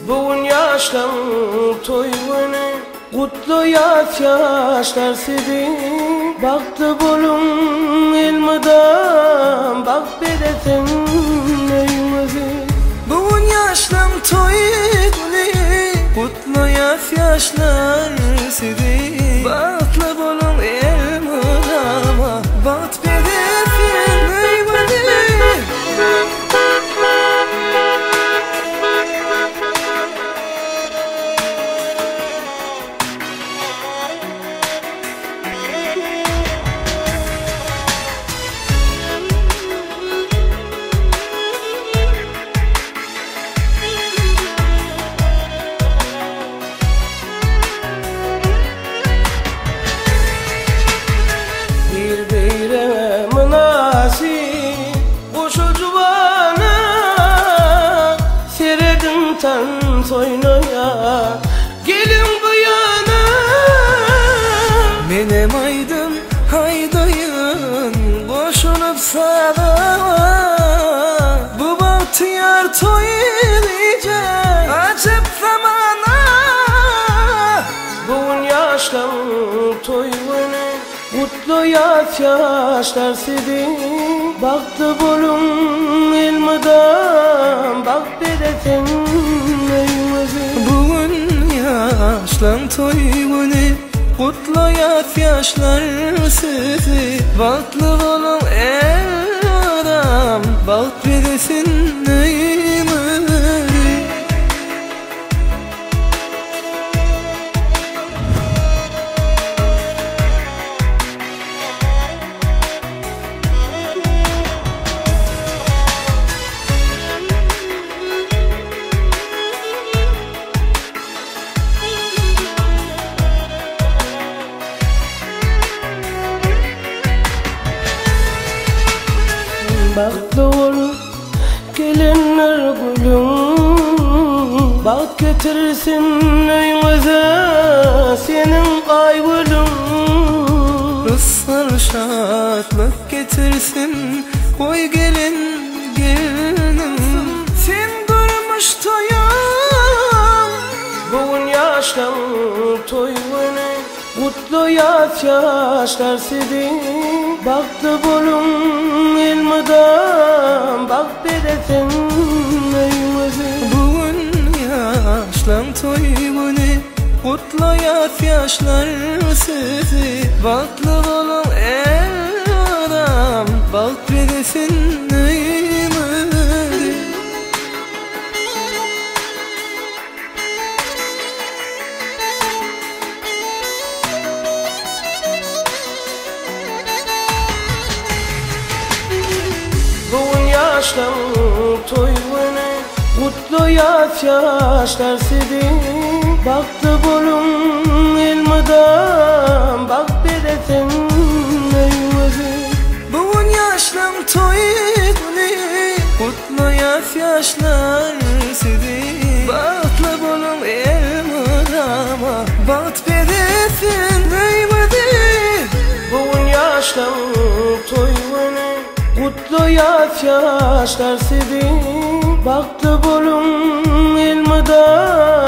Bu gün ýaşlaň toý güni, Gutlaýas ýaşlar sizi. Bagtly boluň elmydam, Bagt bezesin öýüňizi. Bu gün ýaşlaň toý güni, Gutlaýas ýaşlar sizi. Bagtly boluň elmydama, Bagt bezesin öýüňizi. Bir beýreme mynasyp goşa juwana Serediň tans oýnaýa geliň bu ýana. Menem aýdym aýdaýyn goşulyp saza Bu bagtyýar toý gije ajap zamana. Bu gün ýaşlaň toý güni, Gutlaýas ýaşlar sizi. Bagtly boluň elmydam, Bagt bezesin öýüňizi. Bu gün ýaşlaň toý güni, Gutlaýas ýaşlar sizi. Bagtly boluň elmydam, Bagt bezesin öýüňizi. Bagtly bolup gelenler gülüň, Bagt getirsin öýüňize seniň Aýgülüň. Rysgal şatlyk getirsin goý gelin gelniň Sen durmuş toýuň. Bu gün ýaşlaň toý güni, Gutlaýas ýaşlar sizi. Bagtly boluň elmydam, Bagt bezesin öýüňizi. Bu gün ýaşlaň toý güni, Gutlaýas ýaşlar sizi. Bagtly boluň elmydam, Bagt bezesin öýüňizi. Bu gün ýaşlaň toý güni, Gutlaýas ýaşlar sizi. Bagtly boluň elmydam, Bagt bezesin öýüňizi. Bu gün ýaşlaň toý güni, Gutlaýas ýaşlar sizi. Bagtly boluň elmydama, Bagt bezesin öýüňizi. Bu gün ýaşlaň toý güni, Gutlaýas ýaşlar sizi. Bagtly boluň elmydam.